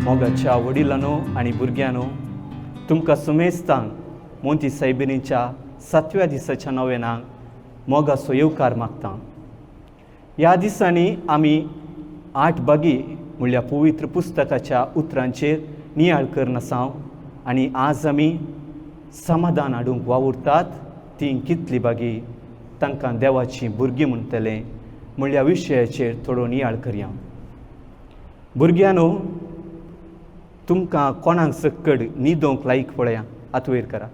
मोगाच्या वडिलांनो आनी भुरग्यांनो, तुमकां सुमेस्तांक मोंती सायबिणीच्या सातव्या दिसाच्या नवेनाक मोगाचो येवकार मागता. ह्या दिसांनी आमी आठ बागी म्हणल्यार पवित्र पुस्तकाच्या उतरांचेर नियाळ करून आसाव आनी आज आमी समाधान हाडूंक वावुरतात ती कितली बागी तांकां देवाचीं भुरगीं म्हणटले म्हणल्या विशयाचेर थोडो नियाळ करया. भुरग्यांनो, तुमकां कोणाक सक्कड न्हिदोंक लायक पळया, हात वयर करा.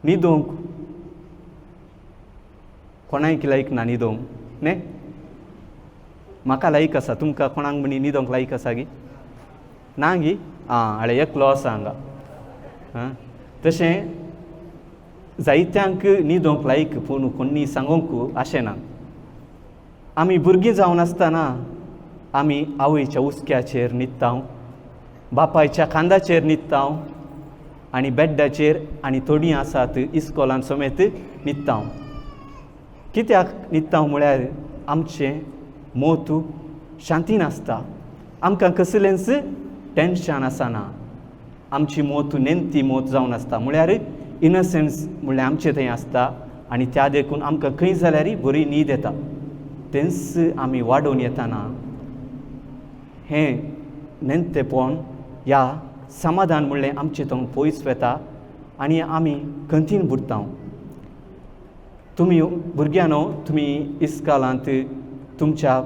न्हिदोंक कोणाक लायक ना न्हिदोंक न्ही? म्हाका लायक आसा. तुमकां कोणाक म्हणी न्हिदोंक लायक आसा गी? ना गी? आं, हाळे एकलो आसा हांगा. आं, तशें जायत्यांक न्हिदोंक लायक, पूण कोणी सांगोंक अशें ना. आमी भुरगीं जावन आसतना आमी आवयच्या हुस्क्याचेर न्हिदता, बापायच्या खांदाचेर न्हिदता आनी बेड्डाचेर, आनी थोडीं आसात इस्कोलान समेत न्हिदता. कित्याक न्हिदता म्हळ्यार आमचें मोत शांती नासता, आमकां कसलेंच टेंशन आसना, आमची मोत नेमती मोत जावन आसता, म्हळ्यार इनोसन्स म्हणल्यार आमचें थंय आसता आनी त्या देखून आमकां खंय जाल्यारय बरी न्हीद येता. तेंच आमी वाडोवन येताना हें नेणटेपण ह्या समाधान म्हणलें आमचें थंय पयस वता आनी आमी खंतीन बुडटा. तुमी भुरग्यांनो, तुमी इस्कालांत तुमच्या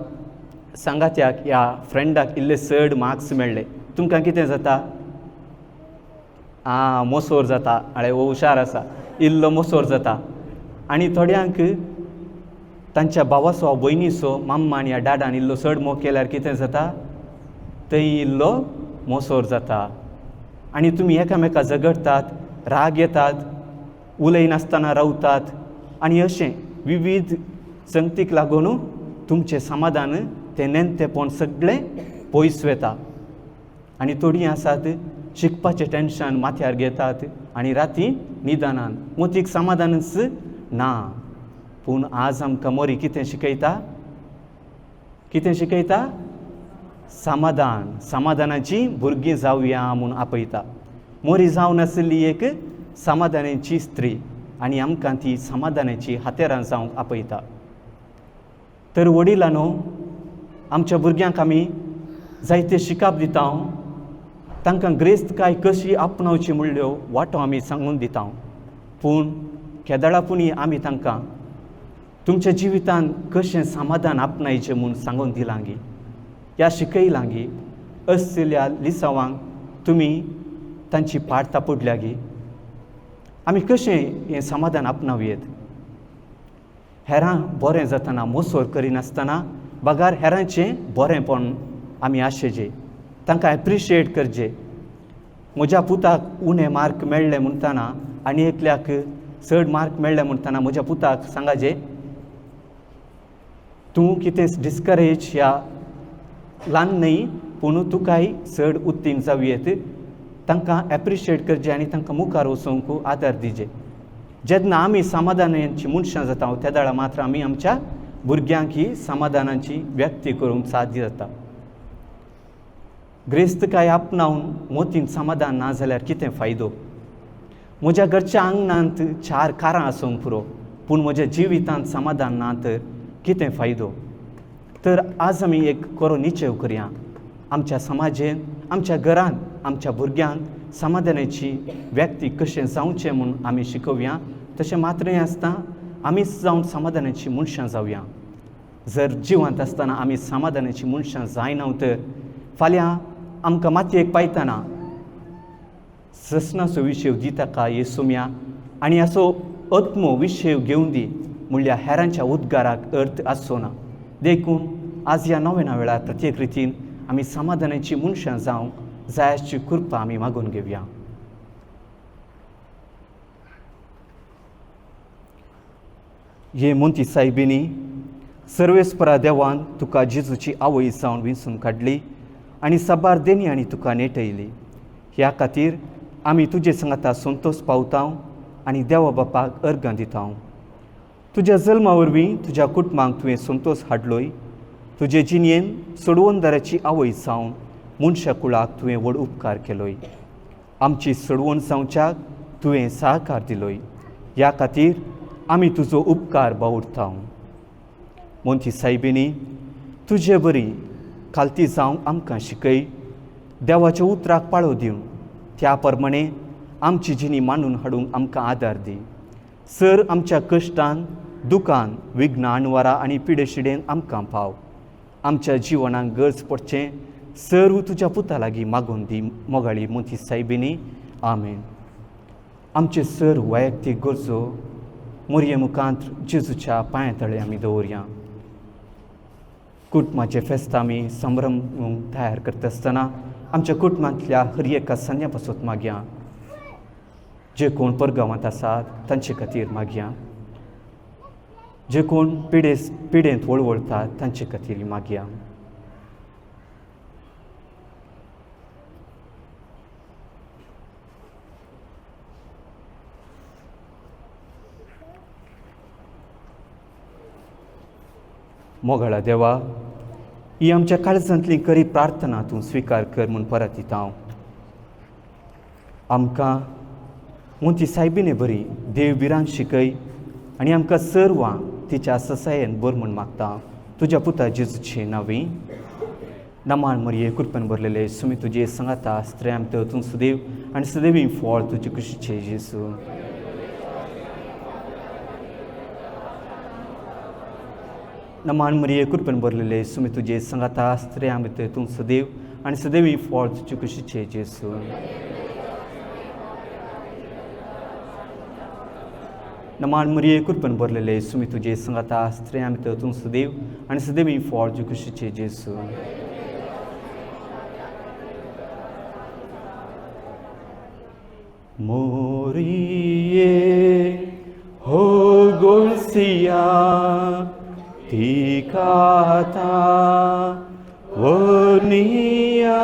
सांगात्याक ह्या फ्रेंडाक इल्ले चड मार्क्स मेळ्ळे, तुमकां कितें जाता? आं, मोसोर जाता. आळे हो हुशार आसा, इल्लो मोसोर जाता. आनी थोड्यांक तांच्या भावाचो भयणीचो माम्मान या डाडान इल्लो चड मोग केल्यार कितें जाता? थंय इल्लो मोसोर जाता. आनी तुमी एकामेका झगडटात, राग येतात, उलयनासतना रावतात आनी अशें विविध संगतीक लागून तुमचें समाधान तें नेणटेपण सगळें पयस वता. आनी थोडीं आसात शिकपाचें टेंशन माथ्यार घेतात आनी राती न्हिदनात, मोतीक समाधानच ना. पूण आज आमकां मोरी कितें शिकयता? कितें शिकयता? समाधान. समाधानाची भुरगीं जावया म्हूण आपयता. मोरी जावन आशिल्ली एक समाधानाची स्त्री आनी आमकां ती समाधानाची हातेरां जावंक आपयता. तर वडिलांनो, आमच्या भुरग्यांक आमी जायते शिकाप दिता, तांकां ग्रेस्तकाय कशी आपणावची म्हणल्यो वाटो आमी सांगून दिता, पूण केदळा पुणी आमी तांकां तुमच्या जिवितान कशें समाधान आपणायचें म्हूण सांगून दिलां गी या शिकयलां गी? असल्या लिसांवांक तुमी तांची पाट तापुडल्या गी? आमी कशें हें समाधान आपणावयेत? हेरां बरें जातना मोसोर करिनासतना बगार हेरांचें बरेंपण आमी आशेचें, तांकां एप्रिशिएट करचें. म्हज्या पुताक उणें मार्क मेळ्ळे म्हणटना आनी एकल्याक चड मार्क मेळ्ळे म्हणटना म्हज्या पुताक सांगाचे, तूं कितें डिस्करेज ह्या ल्हान न्हय, पूण तुकाय चड उत्तीर्ण जावं येत. तांकां एप्रिशिएट करचें आनी तांकां मुखार वचूंक आदार दिवचे. जेन्ना आमी समाधानाची मनशां जाता त्या वेळार मात्र आमी आमच्या भुरग्यांक ही समाधानाची व्यक्ती करूंक साध्य जाता. ग्रेस्तकाय आपणावन मोतीन समाधान ना जाल्यार कितें फायदो? म्हज्या घरच्या आंगणांत चार कारां आसूंक पुरो, पूण म्हज्या जिवितांत समाधान ना तर कितें फायदो? तर आज आमी एक कोरो निचेव करया, आमच्या समाजेन, आमच्या घरांत आमच्या भुरग्यांक समाधानाची व्यक्ती कशें जावचें म्हूण आमी शिकोवया. तशें मात्रय आसता आमीच जावन समाधानाची मनशां जावया. जर जिवंत आसतना आमी समाधानाची मनशां जायना तर फाल्यां आमकां मातयेक पायतना ससनाचो विशय दिता का येसुम्या आनी असो आत्मो विशय घेवन दी म्हणल्यार हेरांच्या उद्गाराक अर्थ आसचो ना. देखून आज ह्या नव्या वेळार प्रत्येक रितीन आमी समाधानाची मनशां जावंक जायाची कृपा आमी मागून घेवया. हे मोंती सायबिनी, सर्वेस्परा देवान तुका जेजूची आवय जावन विंचून काडली आनी साबार देणी आनी तुका नेटयली. ह्या खातीर आमी तुजे सांगाता संतोश पावता आनी देवा बापाक अर्गां दिता. तुज्या जल्मा वरवीं तुज्या कुटुंबाक तुवें संतोश हाडलोय. तुजे जिणेन सोडवणदाराची आवय जावन मनशा कुळाक तुवें व्हड उपकार केलोय. आमची सोडवण जावच्याक तुवें सहकार दिलोय. ह्या खातीर आमी तुजो उपकार बावुरता. मोंती सायबिणी तुजे बरी खालती जावंक आमकां शिकय. देवाच्या उतराक पाळो दिवन त्या प्रमाणे आमची जिणी मांडून हाडूंक आमकां आदार दी. सर आमच्या कश्टान दुकान विघ्न अणवारा आनी पिडेशिडेन आमकां पाव. आमच्या जिवनाक गरज पडचें सर्व तुज्या पुता लागीं मागून दी मोगाळी मोती सायबिणी. आमेन. आमचे सर वैयक्तीक गरजो मोरये मुखांत जेजूच्या पांया तळे आमी दवरया. कुटुंबाचे फेस्त आमी संभ्रम तयार करता आसतना आमच्या कुटुंबांतल्या हर एका सन्या पासत मागया. जे कोण परगांवांत आसात तांचे खातीर मागया. जे कोण पिडेंत वळवळतात तांचे खातीर मागया. मोगाळा देवा, ही आमच्या काळजांतली खरी प्रार्थना तूं स्विकार कर म्हूण परत दिता हांव. आमकां मोती सायबिणे बरी देव भिरांत शिकय आनी आमकां सर्वां तिच्या ससायेन बर म्हूण मागता. तुज्या पुता जेजूचे नांवी. नमाळ मरये कृपेन भरलेले सुमी तुजे सांगाता स्त्रियां भितर तूं सुदेव आनी सुदेवी फळ तुजे कुशीचे जेजू. नमान मरिये कृपेन भरलेले सुमी तुजे सांगाता स्त्रियां भितर तूं सदैव आनी सदैवी फळ तुजे कुशीचे जेजू. नमान मरिये कृपेन भरलेले सुमी तुजे सांगाता स्त्रियां भितर तूं सदैव आनी सदैवी फळ तुजे कुशीचे जेजू. मोरिये हो गोलसिया तिकाता वनिया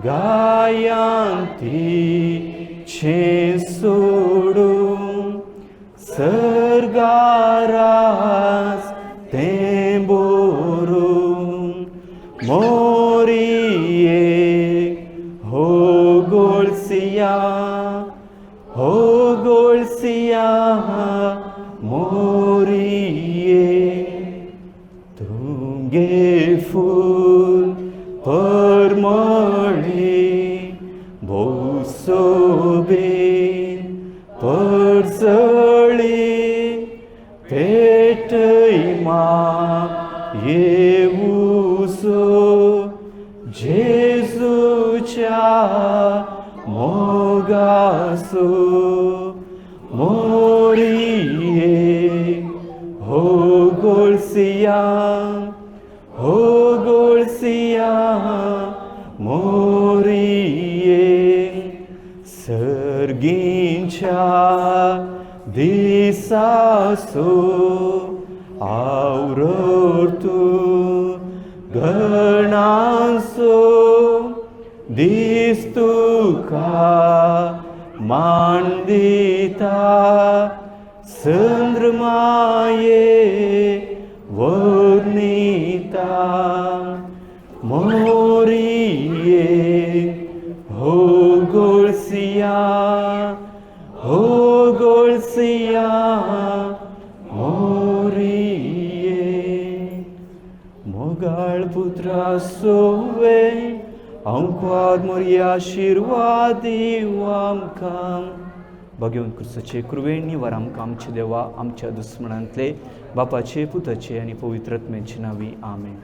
गायांती छे सोडून सर्गारास तें बोरून. मोरिये हो गोलसिया हो गोलसिया मोरिये. तुगे फूल परमळी भोसोबेन परजळी पेटय मा येवुसो जेजूच्या मोगासो. मोरिये हो गोलसिया हो गोलसिया मोरिये. सर्गींच्या दिसासो आवरतू गणांसो दीस तुका मान दिता चंद्रमाये वर्णिता. मोरिये हो गोलसिया हो गोलसिया मोरिये. मोगाळ पुत्रा सोवे अंकवार मोरये आशिर्वाद दिव आमकां. भगवंत क्रिस्ताचे कृपेन निवार आमकां आमच्या देवा आमच्या दुस्मणांतले बापाचे पुताचे आनी पवित्र आत्म्याचे नांवी. आमेन.